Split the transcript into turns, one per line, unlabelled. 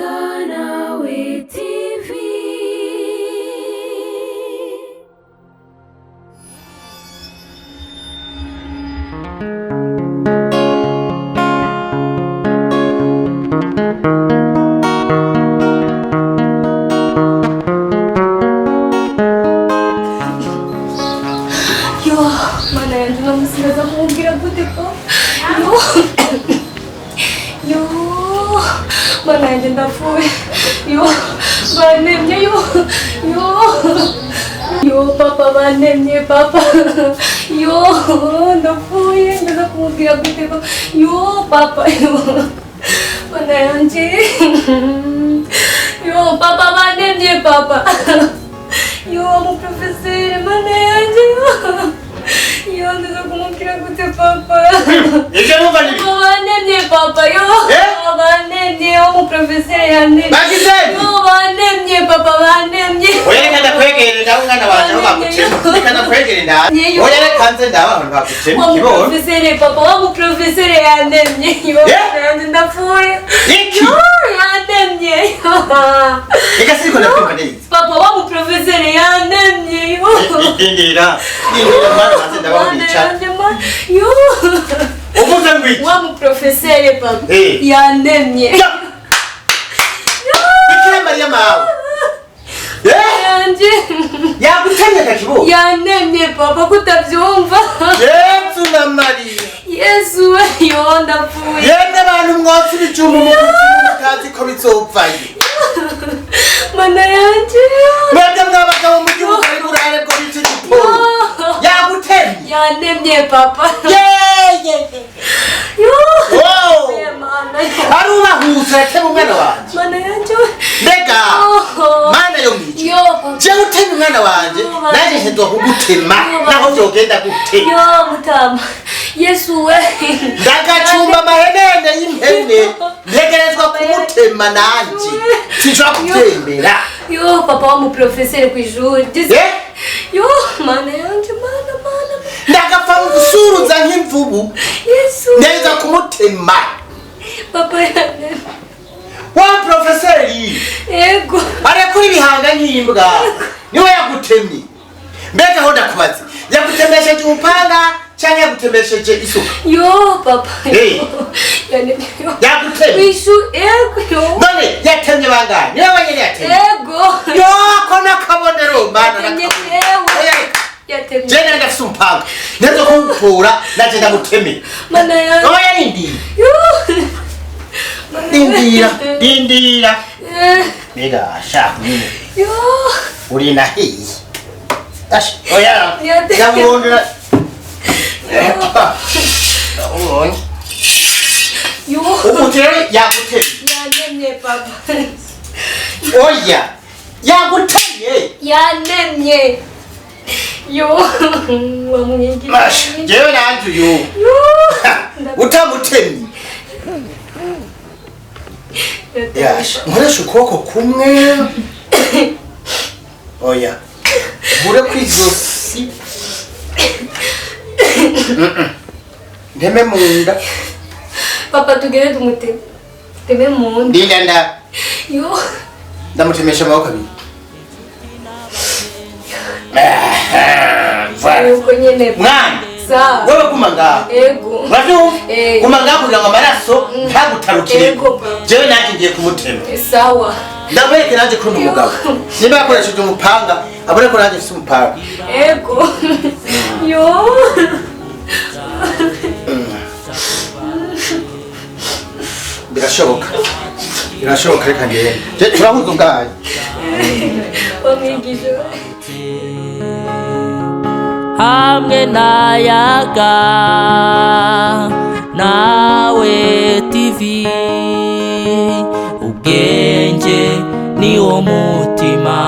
Yaganawe TV.
Yo, mana yanjye unamusigaza kumubwira gute ko yo yo mana yanjye ndapfuye yo banemye yo yo yo papa banemye papa yo ndapfuye ndaza kumubwira gute ko yo papa yo mana yanjye yo papa banemye papa yo umuprofeseri mana yanjye yo ndaza kumubwira gute papa.
Ivyo numva ni
Papa banemye papa yo.
Eh?
Banemye umuprofeseri yanemye.
Bagize?
Yo banemye papa banemye.
Oya reka ndakwegere ndawe umwana wanje aho bagucema, reka ndakwegere ndawe.
Yeyo.
Oya reka nze ndawe ahantu bagucema
Wa
ikiboro.
muprofeseri papa wa muprofeseri yanemye yo.
Eh?
Yanjye ndapfuye.
Iki?
Yo yanemye.
Reka siriko ndakumva neza.
Papa wa muprofeseri yanemye yo.
Indira indira mwana wanje ndawe aho
Mana
bicara.
yanjye yo.
Uvuze ngo iki?
Wa muprofeseri papa
Eh.
yanemye.
Ya! Bikira Mariya mawe. Eh?
Yanjye.
Yagutemye kakiboro.
Yanemye papa kutabyumva.
Yesu na Mariya.
Yesu we yo ndapfuye.
Yemwe abantu mwotsa ibijumba mu kuzimu mutazi ko bizopfayo.
Mana yanjye.
Mwebwe mwabagabo mu gihugu ari burare bwo bita igiporo. Yagutemye.
Yanemye papa.
Yeye.
Yo.
Wow.
Mana.
Arubahutse aratema umwana wanje.
Mana yanjye.
Mbega
Oh.
mana yo mwica.
Yo papa.
Jewe utema umwana wanje nanjye ntezwa kugutema naho vyogenda gute.
Yo mutama. Yesu we.
Ndagacumba amahenene y'impene ntegerezwa kumutema nanje sinshobora kuvyemera.
Yo papa wa muprofeseri ku ishuri.
Eh?
Yo mana yanjye mana mana.
Ndagapfa gusuruza nk'imvubu
Yesu.
neza kumutema.
Papa yanemye.
Wa profeseri
Yego.
arekura ibihanga nk'imbwa niwe yagutemye. Mbega aho ndakubaza, yagutemesheje umupanga canke yagutemesheje isuka?
Yo papa.
Eh.
Yanemye. Yo.
Yagutemye.
Kwishu yego yo.
None yatemye bangahe? Niwe wenyene yatemye?
Yego.
Yo ko nakabonero mana.
Yatemye
nakabonero.
jewe.
Oya, reka.
Yatemye.
Je nari ndafise umupanga ntezo kuwukura naje ndamuteme.
Mana yanjye.
Oya rindira.
Yo.
Rindira rindira.
Eh,
Mbega sha nyine
Yo.
uri nahiye. Asha oya.
Yatemye.
Ndamurondera. Ubonye.
Yo.
Ubu rero yagutemye.
Yanemye papa.
Oya yagutemye.
Yanemye. Yo. Wamwigisha.
Asha jewe nanje uyu
Yo.
utamutemye. Yasha nkoresha ukuboko kumwe. Oya nkure kw'izosi. Nteme mu nda.
Papa tugere tumuteme. Teme mu nda.
Ndinda nda
Yo.
ndamutemesha amaboko abiri. Voilà.
Yuko nyene.
Mwana
Sawa.
wewe guma ngaho.
Yego.
Uravyumva?
Eh.
Guma ngaho kugira ngo amaraso ntagutarukireko.
Yego, papa.
Jewe nanje ngiye kumutema.
Sawa.
Ndamwereke nanje ko ndi umugabo. Nimba yakoresheje umupanga abone ko nanje mfise umupanga.
Ego. Yo.
Birashoboka birashoboka, reka ngende. Je turahuza ubwayo.
Wamwigisha.
Hamwe nayaga nawe TV, ubwenge ni wo mutima.